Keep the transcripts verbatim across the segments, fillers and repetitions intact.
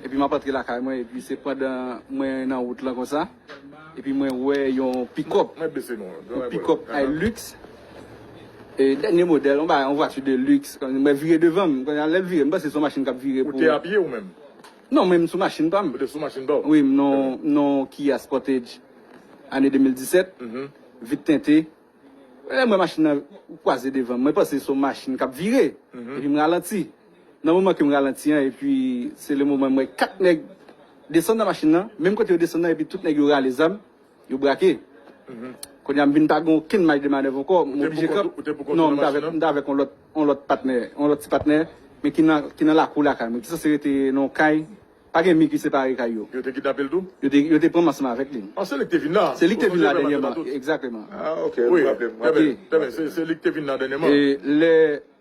Epi m ap antre lakay mwen, epi se pandan mwen nan wout lan konsa, epi mwen wè yon pikòp, yon pikòp Hilux. E dènye modèl, yon bagay, yon vwati de luxe. Mwen vire devan m, kounye a lè l vire, m panse se yon machin k ap vire pou. Ou te apye ou menm? Non, mwen m sou machin pa m. Ou te sou machin pa w? Wi, m nan, nan Kia Sportage, ane de mil disèt, vit tente. Lè m wè machin nan kwaze devan m, mwen panse se yon machin k ap vire. Epi m ralanti. Nan moman ke m ralanti an, epi se le moman m wè kat nèg desann nan machin nan, menm kote yo desann nan, epi tout nèg yo rale zam, yo brake. Kounye a m vin pa gen okenn maj de manèv ankò, m oblije kanpe. Non, m t avèk, m t avèk yon lòt, yon lòt patnè, yon lòt ti patnè, men ki nan, ki nan lakou lakay mwen, ki sanse rete nan yon kay. Pa gen mi ki separe kay yo. Yo te kidnape l tou? Yo te, yo te pran m ansanm avèk li. Ah, se li ki te vin la? Se li ki te vin la dènyèman. Egzakteman. Ah, ok, m raple m. Wi, trè byen, trè byen. Se, se li ki te vin la dènyèman. E lè,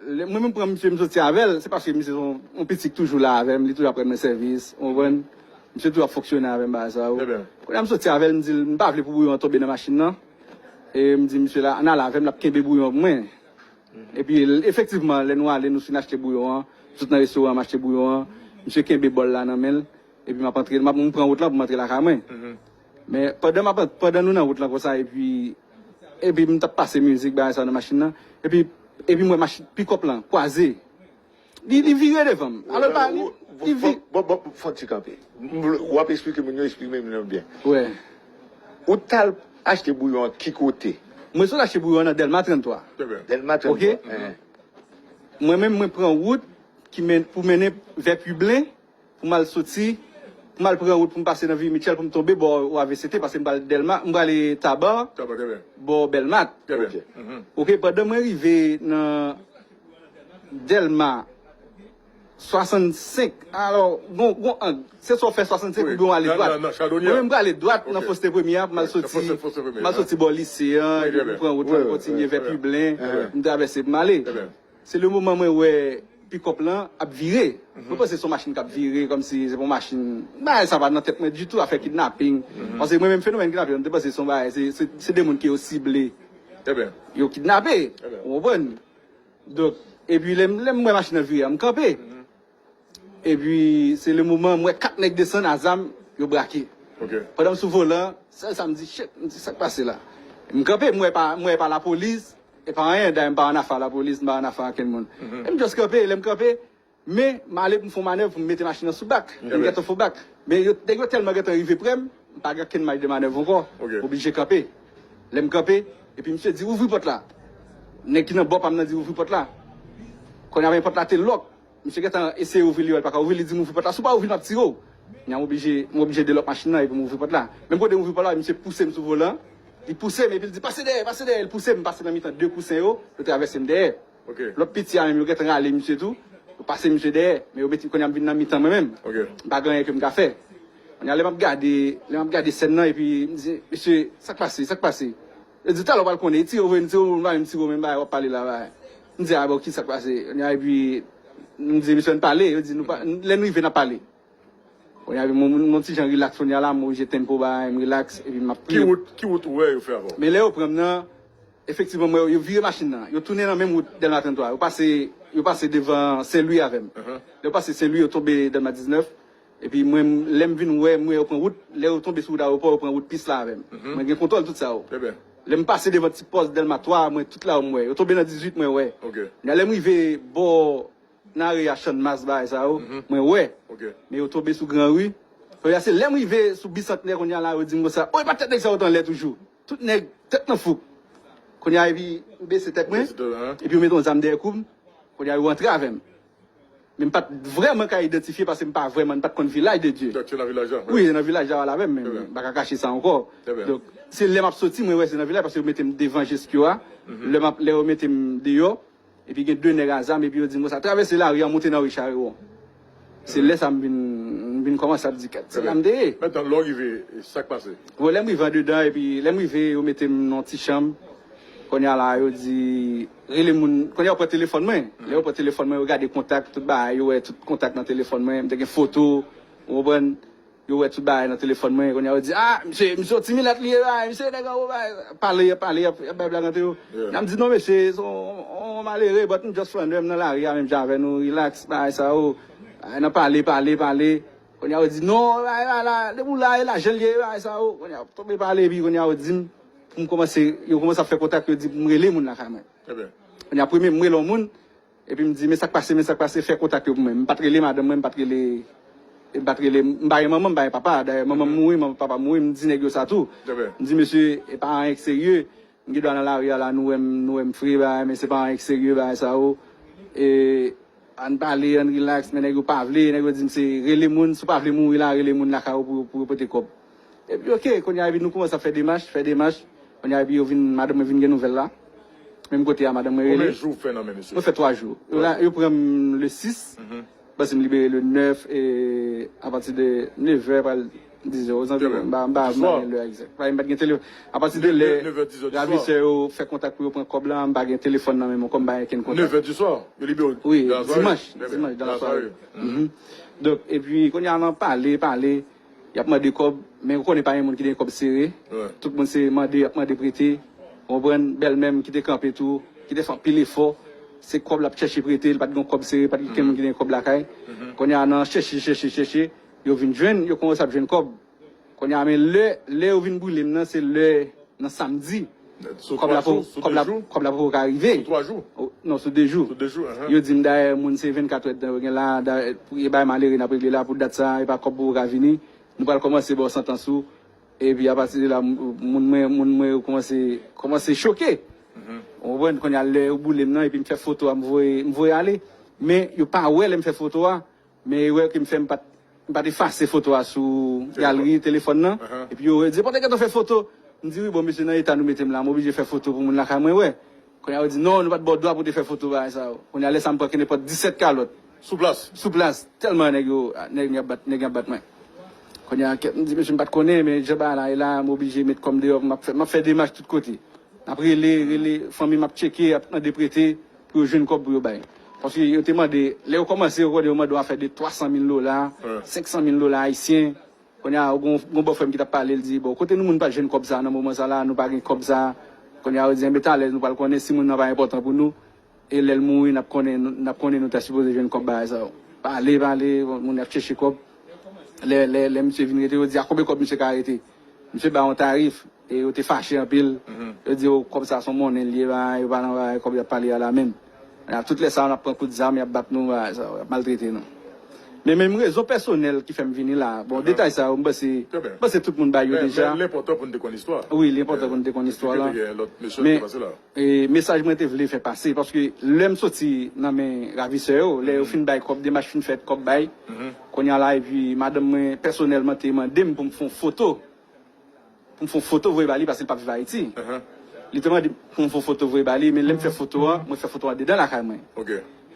lè mwen menm pran misye, m soti avè l, se paske misye se yon, yon pitit ki toujou la avè m, li toujou ap rann mwen sèvis, ou konprann? Misye toujou ap fonksyone avè m, bagay sa yo. Trè byen. Kounye a m soti avè l, m di l, m pa vle pou bouyon an tonbe nan machin nan. E m di misye la, ann ale avè m, l ap kenbe bouyon an pou mwen. Epi, efektivman, lè nou ale, nou fin achte bouyon an, sot nan restoran, m achte bouyon an, misye kenbe bòl la nan men l, epi m ap antre, m ap, m pran wout lan pou m antre lakay mwen. Men pandan m ap, pandan nou nan wout lan konsa, epi, epi m t ap pase mizik, bagay sa nan machin nan, epi, epi m wè machin, pikòp lan, kwaze. Li, li vire devan m. Alò, l pa, li, li vi- Bon, bon, fò n ti kanpe. W ap eksplike moun yo, eksplike moun yo byen. Wè. Ou t al achte bouyon an ki kote? Mwen sot achte bouyon an nan Dèlma trannntwa. Dèlma trannntwa. Ok. Mwen menm, mwen pran wout ki men, pou mennen vè Piblen, pou m al soti, pou m al pran wout pou m pase nan Viyè Mitchèl, pou m tonbe bò O A V C T, paske m pral Dèlma, m prale Taba, bò Bèlmat. Ok, pandan mwen rive nan Dèlma swasannsenk, alò, gon, gon ang, se swa w fè swasannsenk oubyen w ale dwat. Mwen menm m prale dwat nan Fosten Premye a, pou m al soti, m al soti bò lise an, epi m pran wout lan, m kontinye vè Piblen, m travèse pou m ale. Se le moman mwen wè pikòp lan ap vire. Mwen panse se yon machin k ap vire, kòmsi se pa yon machin. Bagay sa pa nan tèt mwen ditou, afè kidnaping. Paske mwen menm fenomèn kidnaping, mwen te panse se yon bagay, se, se, se de moun ke yo sible. Yo kidnape. Ou konprann? Donk, epi lè m, lè m wè machin nan vire a, m kanpe. Epi, se le moman, m wè kat nèg desann a zam, yo brake. Pandan m sou volan, sèl sa m di, shit, m di, sa k pase la? M kanpe, m wè pa, m wè pa lapolis, e pa anyen, dayè m pa ann afè a lapolis, m pa ann afè a ankenn moun. E m just kanpe, lè m kanpe, men m ale pou m fè yon manèv pou m mete machin nan sou bak, pou m gentan fè bak. Men yo, nèg yo tèlman gentan rive prè m, m pa gen okenn maj de manèv ankò. M oblije kanpe. Lè m kanpe, epi misye di, ouvri pòt la. Nèg ki nan bò pa m nan di, ouvri pòt la. Kounye a men pòt la te lòk. Misye gentan eseye ouvri li, wè l pa ka ouvri, li di m ouvri pòt la. Si w pa ouvri l, m ap tire w. Kounye a m oblije, m oblije delòk machin nan epi m ouvri pòt la. Menm kote m ouvri pòt la, misye pouse m sou volan. Li pouse m epi l di, pase dèyè, pase dèyè. Li pouse m, m pase nan mitan de kousen yo, yo travèse m dèyè. Lòt piti a menm, yo gentan rale misye tou. Yo pase misye dèyè, men yo mete, kounye a m vin nan mitan mwen menm. M pa gen anyen ke m ka fè. Kounye a lè m ap gade, lè m ap gade sèn nan, epi m di, mesye, sa k pase, sa k pase? Yo di, talè w pral konnen, e tire w vre, m tire w, m pa menm tire w, menm bagay w ap pale la, bagay. M di, a bon, ki sa k pase? Kounye a, epi, m di, mesye, ann pale. Yo di, nou pa, lè n rive, n ap pale. Kounye a, epi, m, m, m ti jan rilaks, kounye a la, m oblije tempo, bagay, m rilaks, epi m ap priye. Ki wout, ki wout ou wè yo fè avè w? Men lè yo pran m nan, efektivman, m wè yo vire machin nan. Yo tounen nan menm wout Dèlma trannntwa. Yo pase, yo pase devan Sen Lwi avè m. Lè yo pase Sen Lwi, yo tonbe Dèlma diznèf. Epi mwen, lè m vin wè, m wè yo pran wout, lè yo tonbe sou wout ayewopò, yo pran wout pis la avè m. Mwen gen kontwòl tout sa yo. Lè m pase devan ti pòs Dèlma twa, mwen tout la yo m wè. Yo tonbe nan dizuit, mwen wè. Lè m rive bò nan area Channmas, bagay sa yo, mwen wè. Men yo tonbe sou Gran Ri. Kounye a se lè m rive sou Bisantnè kounye a la, yo di m konsa, o, e pa tèt nèg sa yo t anlè toujou. Tout nèg tèt nan fouk. Kounye a epi m bese tèt mwen, epi yo mete yon zam dèyè kou m. Kounye a yo antre avè m. Men m pa t vrèman ka idantifye paske m pa vrèman, m pa t konn Vilaj de Dye. Donk, se nan vilaj la? Wi, se nan vilaj la w al avè m, men m pa ka kache sa ankò. Donk, se lè m ap soti, mwen wè se nan vilaj, paske yo mete m devan Jeskyo a. Lè m ap, lè yo mete m deyò, epi gen de nèg a zam, epi yo di m konsa, travèse lari a, monte nan ri Charewon. Se lè sa m vin, m vin kòmanse ap di, kèt, se la m te ye. Mentnan, lè w rive, sa k pase? Bon, lè m rive andedan, epi lè m rive, yo mete m nan yon ti chanm. Kounye a la, yo di, rele moun. Kounye a, yo pran telefòn mwen. Lè yo pran telefòn mwen, yo gade kontak, tout bagay, yo wè tout kontak nan telefòn mwen. M te gen foto, ou konprann? Yo wè tout bagay nan telefòn mwen. Kounye a, yo di, a, misye, misye yon ti milèt li ye, a, misye nèg anwo, bagay. Pale, y ap pale, y ap, y ap bay blag ant yo. Kounye a, m di, non, mesye, se yon, yon malere, but m just friend, m nan lari a, menm jan avè nou, relax, bagay sa yo. Bagay nan pale, pale, pale. Kounye a yo di, "Non, la, la, la, depi w la, e lajan l ye, bagay sa yo." Kounye a yo tonbe pale, epi kounye a yo di m, pou m kòmanse, yo kòmanse ap fè kontak, yo di pou m rele moun lakay mwen. Kounye a premye m rele yon moun, epi m di, "Men sa k pase, men sa k pase, fè kontak yo pou mwen." M pa t rele madanm mwen, m pa t rele, m pa t rele, m pa gen manman, m pa gen papa. Dayè, manman m mouri, manman papa m mouri, m di nèg yo sa tou. M di, "Mesye, e pa anyen k serye." M gen dwa nan lari a la, nou wè m, nou wè m fre, bagay, men se pa anyen k serye, bagay sa yo. E, ann pale, ann relax, men nèg yo pa vle, nèg yo di m se rele moun, si w pa vle mouri la, rele moun lakay ou pou, pou yo pote kòb. Epi, oke, kounye a, epi nou kòmanse ap fè demach, fè demach. Kounye a, epi yo vin, madanm mwen vin gen nouvèl la. Menm kote a, madanm mwen rele. Konbyen jou w fè nan men misye? Mwen fè twa jou. Yo la, yo pran m le sis. Panse m libere le nèf e apati de nevè pral dizè ozanviwon. M pa, m pa, m pa gen lè egzak. M pa t gen telefòn. Apati de lè ravisè yo fè kontak pou yo pran kòb la, m pa gen telefòn nan men m ankò, m pa gen kenn kontak. Nèf è di swa, yo libere w? Wi, dimanch, dimanch, dans la soirée. Donk, epi, kounye a, nan pale, pale, y ap mande kòb, men ou konnen pa gen moun ki gen kòb sere. Tout moun se mande, y ap mande prete. Ou konprann? Bèlmè m ki te kanpe tou, ki te fè anpil efò. Se kòb l ap chèche prete, li pa t gen kòb sere, pa t gen kenn moun ki te gen kòb lakay. Kounye a nan chèche, chèche, chèche, yo vin jwenn, yo kòmanse ap jwenn kòb. Kounye a, men lè, lè yo vin boule m nan, se lè nan samdi. Kòb la po, kòb la, kòb la poko ka rive. Sou twa jou? Non, sou de jou. Sou de jou, ahan. Yo di m dayè, moun se vennkat èdtan yo gen la, dayè, pou e bay malere n ap regle la, pou dat sa, e pa kòb poko ka vini. Nou pral kòmanse ba w santans ou. Epi apati de la, moun mwen, moun mwen yo kòmanse, kòmanse choke. Ou konprann? Kounye a lè yo boule m nan, epi m fè foto a, m voye, m voye ale. Men yo pa wè lè m fè foto a, men erè ke m fè, m pa t, m pa t efase foto a sou galri telefòn nan. Epi yo di, "Pote gentan fè foto." M di, "Wi, bon, mesye, nan eta nou mete m la, m oblije fè foto pou moun lakay mwen wè." Kounye a yo di, "Non, nou pa t ba w dwa pou w te fè foto bagay sa yo." Kounye a lè sa m pran kenenpòt disèt kalòt. Sou plas? Sou plas. Tèlman nèg yo, nèg yo ap bat, nèg yo ap bat mwen. Kounye a, kèt, m di, "Mesye, m pa t konnen, men jan bagay la ye la, m oblije met kò m deyò, m ap fè, m ap fè demach tout kote." N ap rele, rele, fanmi m ap tcheke, ap mande prete, pou yo jwenn kòb pou yo bay. Paske yo te mande, lè yo kòmanse, yo konnen yo mande w afè de twa san mil dola, senk san mil dola ayisyen. Kounye a, gon, gon bòfrè m ki t ap pale, l di, "Bon, kote nou moun pa jwenn kòb sa a nan moman sa la, nou pa gen kòb sa a." Kounye a, yo di, "Enben, talè, nou pral konnen si moun nan pa enpòtan pou nou. E lè l mouri, n ap konnen, n ap konnen nou ta sipoze jwenn kòb bagay sa yo." Pale, pale, moun ap chèche kòb. Lè, lè, lè misye vin rete, yo di, "A konbyen kòb misye ka rete?" Misye ba yon tarif, e yo te fache anpil. Yo di, "O, kòb sa se yon monnen l ye, ba, yo pa nan bagay kòb y ap pale a la menm." Kounye a, tout lè sa a, n ap pran kout zam, y ap bat nou, bagay sa yo, y ap maltrete nou. Men menm rezon pèsonèl ki fè m vini la. Bon, detay sa yo, m panse, m panse tout moun bay yo deja. Men, men l enpòtan pou n te konn istwa. Wi, li enpòtan pou n te konn istwa la. Paske te gen lòt mesye ki te pase la. Men, e, mesaj mwen te vle fè pase, paske lè m soti nan men ravisè yo, lè yo fin bay kòb, demach fin fèt, kòb bay, kounye a la, epi madanm mwen pèsonèlman te mande m pou m fè yon foto, pou m fè yon foto voye ba li, paske l p ap viv Ayiti. Li te mande m pou m fè yon foto voye ba li, men lè m fè foto a, mwen fè foto a dedan lakay mwen.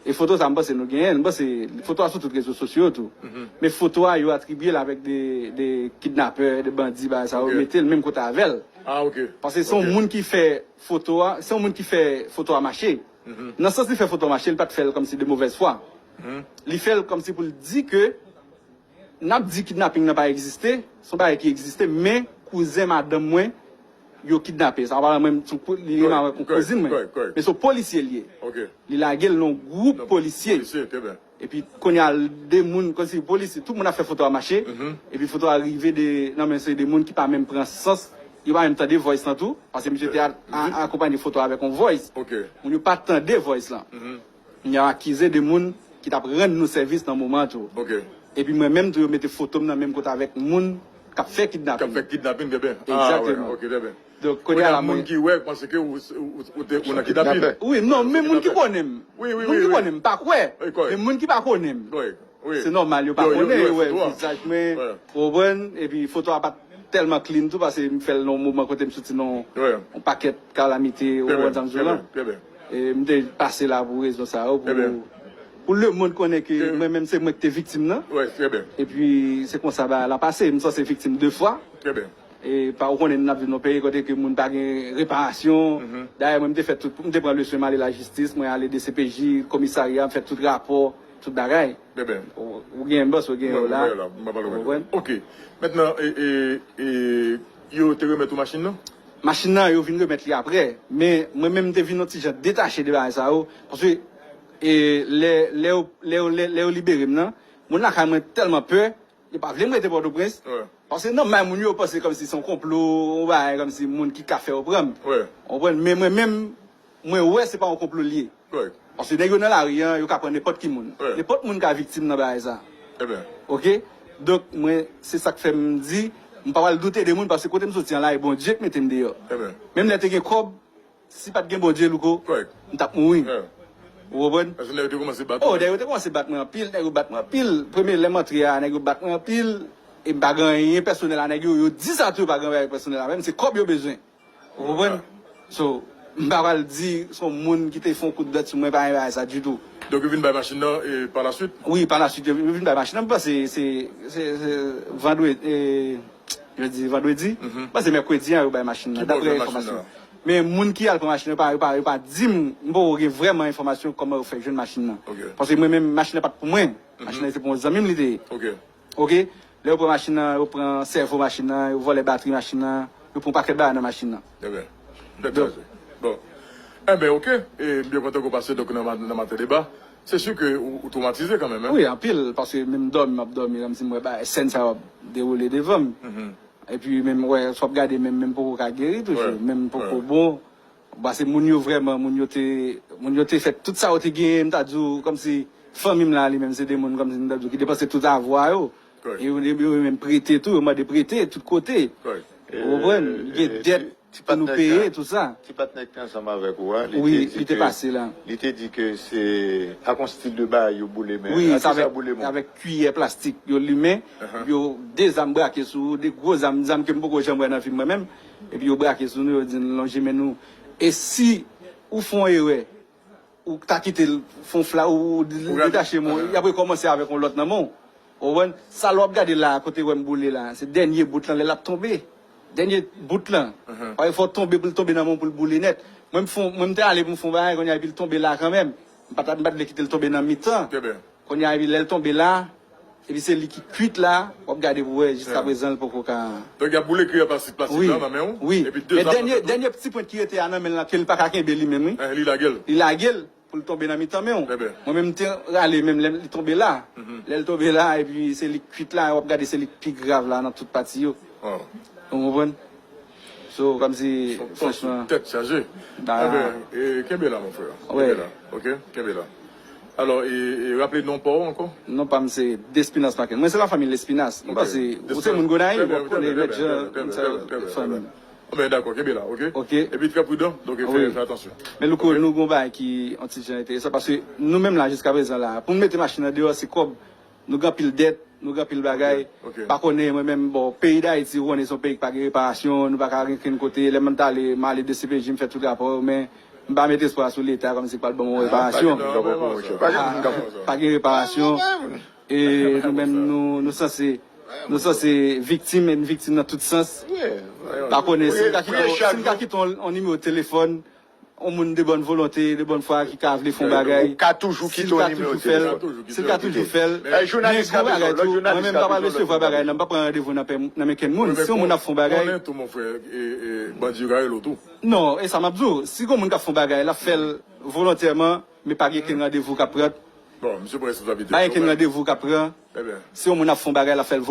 E foto sa, m panse nou genyen l. M panse foto a sou tout rezo sosyo yo tou. Men foto a, yo atribye l avèk de, de kidnapè, de bandi, bagay sa yo, mete l menm kote avè l. Paske se yon moun ki fè foto a, se yon moun ki fè foto a mache. Nan sans li fè foto a mache, li pa t fè l kòmsi de movèz fwa. Li fè l kòmsi pou l di ke n ap di kidnaping nan pa egziste, se yon bagay ki egziste, men kouzen madanm mwen, yo kidnape. Sa pa mwen, li renmen avèk yon kouzin mwen. Men se yon polisye li ye. Li lage l nan yon gwoup polisye. Epi kounye a, de moun, kòmsi polisye, tout moun ap fè foto a mache. Epi foto a rive de, nan men se de moun ki pa menm pran sans, yo pa menm tande voice lan tou, paske misye te a, a, akonpanye foto a avèk yon voice. Moun yo pa tande voice lan. Yo akize de moun ki t ap rann nou sèvis nan moman an tou. Epi mwen menm tou, yo mete foto m nan menm kote avèk moun k ap fè kidnaping. K ap fè kidnaping, trè byen. Egzakteman. Donk, kounye a la, moun ki wè, panse ke ou, ou, ou, ou te, ou nan kidnaping. Wi, non, men moun ki konnen m. Moun ki konnen m, pa kwè. Men moun ki pa konnen m. Se nòmal, yo pa konnen, yo wè vizaj mwen, ou konprann? Epi foto a pa t tèlman clean tou, paske m fè l nan yon moman kote m soti nan yon pakèt kalamite, ou konprann sa m di w la? E m te pase la pou rezon sa yo, pou, pou lemonn konnen ke mwen menm se mwen ki te viktim nan. Epi se konsa bagay la pase, m sanse viktim de fwa. E pa ou konnen n ap viv nan peyi kote ke moun pa gen reparasyon. Dayè, mwen, m te fè tout, m te pran leson, m ale lajistis, mwen ale D C P J, komisarya, m fè tout rapò, tout bagay. Ou, ou gen bòs, ou gen yo la. Ou konprann? Ok. Mentnan, e, e, e, yo te remèt ou machin nan? Machin nan, yo vin remèt li aprè. Men mwen menm, m te vin yon ti jan detache de bagay sa yo. Paske, e, lè, lè yo, lè yo, lè, lè yo libere m nan, moun lakay mwen tèlman pè, Yo pa vle m rete Pòtoprens. Paske nan may moun yo panse kòmsi se yon konplo, yon bagay kòmsi moun ki ka fè yo pran m. Ou konprann? Men mwen menm, mwen wè se pa yon konplo l ye. Paske nèg yo nan lari an, yo ka pran nenpòt ki moun. Nenpòt moun ka viktim nan bagay sa. Oke? Donk, mwen, se sa k fè m di, m pa pral doute de moun, paske kote m soti an la, e Bondye k mete m deyò. Menm lè te gen kòb, si pa t gen Bondye, Louko, m t ap mouri. Ou konprann? Paske nèg yo te kòmanse bat ou. Oh, nèg yo te kòmanse bat mwen anpil, nèg yo bat mwen anpil. Premye lè m antre a, nèg yo bat mwen anpil. E m pa gen anyen pèsonèl a nèg yo, yo di sa tou, yo pa gen anyen pèsonèl avè m, se kòb yo bezwen. Ou konprann? So, m pa pral di se yon moun ki te fè yon kout dwèt sou mwen, pa gen bagay sa ditou. Donk, yo vin bay machin nan, e, pa la suite? Wi, pa la suite, yo vin bay machin nan. M panse se, se, se vandredi, e, jodi, vandredi. M panse mèkredi an, yo bay machin nan, daprè enfòmasyon. Men moun ki al pran machin nan, yo pa, yo pa, yo pa di m, m poko gen vrèman enfòmasyon kòman yo fè jwenn machin nan. Paske mwen menm, machin nan pa t pou mwen. Machin nan se pou yon zanmi m li te ye. Oke? Lè yo pran machin nan, yo pran sèvo machin nan, yo vòlè batri machin nan, yo pran yon pakèt bagay nan machin nan. Ebyen, tèt chaje. Bon. Enben, oke. E m byen kontan ke w pase donk nan ma-, nan Maten Deba. Se si ke ou, ou twomatize kanmenm, en? Wi, anpil, paske menm dòmi, m ap dòmi, kòmsi m wè bagay, sèn sa yo ap dewoule devan m. Epi menm, wè, si w ap gade, menm, menm poko ka geri toujou, menm poko bon. Paske moun yo vrèman, moun yo te, moun yo te fè tout sa yo te genyen, m ta di w, kòmsi fanmi m la, li menm, se de moun, kòmsi m ta di w, ki depanse tout avwa yo. E yo, yo, yo menm prete tou, yo mande prete tout kote. Ou konprann? Gen dèt pou nou peye, tout sa. Ti patnè ki te ansanm avèk ou a, li te di ke, li te di ke se ak yon stil de bagay yo boule men. Wi, sa avèk, avèk kiyè plastik yo limen, yo de zam brake sou ou, de gwo zam, zam ke m poko janm wè nan vi m mwen menm. Epi yo brake sou nou, yo di n lonje men nou. E si ou fè yon erè, ou ta kite l fè yon fla, ou, ou detache men w, y ap rekòmanse avèk yon lòt nan men w. Ou konprann? Sa lè w ap gade la, kote w wè m boule la, se dènye bout lan, lè l ap tonbe. Dènye bout lan. Paske fò w tonbe pou l tonbe nan men w pou l boule nèt. Mwen, m fè, mwen, m te ale pou m fè yon bagay, kounye a, epi l tonbe la kanmenm. M pa t, m pa t vle kite l tonbe nan mitan. Kounye a, epi lè l tonbe la, epi se li ki kwit la, w ap gade pou wè, jiskaprezan, l poko ka. Donk, y ap boule kiyè plastik, plastik la nan men w, epi de zam. Dènye, dènye ti pwent ki rete a nan men l la, ke l pa ka kenbe li menm, wi. Li lage l. Li lage l pou l tonbe nan mitan men w. Mwen menm, m te rale men m, lè li tonbe la. Lè l tonbe la, epi se li k kwit la, w ap gade se li k pi grav la nan tout pati yo. Ou konprann? So, kòmsi, franchman. Tèt chaje. Enben, e, kenbe la, mon frè. Kenbe la, oke? Kenbe la. Alò, e, e, raple non pa w ankò? Non pa m se Despinas Macken. Mwen se la fanmi Lespinas. M panse, ou se moun Gonayiv, w ap konnen Mèt Jan, fanmi. Bon, ben, dakò, kenbe la, oke? Epi trè pridan, donk fè, fè atansyon. Men Louko, nou gon bagay ki yon ti jan enteresan, paske nou menm la, jiskaprezan la, pou n mete machin nan deyò, se kòb, nou gen anpil dèt, nou gen anpil bagay. Pa konnen, mwen menm, bon, peyi Dayiti, ou konnen se yon peyi ki pa gen reparasyon, nou pa ka gen kenn kote. Lè m t ale, m ale D C P J, m fè tout rapò yo, men m pa met espwa sou Leta kòmsi l pral ban m yon reparasyon. Pa gen reparasyon. E nou menm, nou, nou sanse, nou sanse viktim, e n viktim nan tout sans. Pa konnen si n ka kite yon, si n ka kite yon, yon nimewo telefòn, yon moun de bòn volonte, de bòn fwa ki ka vle fè yon bagay, si l ka toujou fè l, si l ka toujou fè l. Men gon bagay tou, mwen menm m pa pral resevwa bagay, non, m pa pran randevou nan pen, nan men kenn moun. Si yon moun ap fè yon bagay. Konnen tou, mon frè, e, e, bandi yo ka rele w tou. Non, e sa m ap di w. Si gon moun k ap fè yon bagay, l ap fè l volontèman, men pa gen kenn randevou k ap pran. Bon, misye pran responsablite. Pa gen kenn randevou k ap pran. Si yon moun ap fè yon bagay, l ap fè l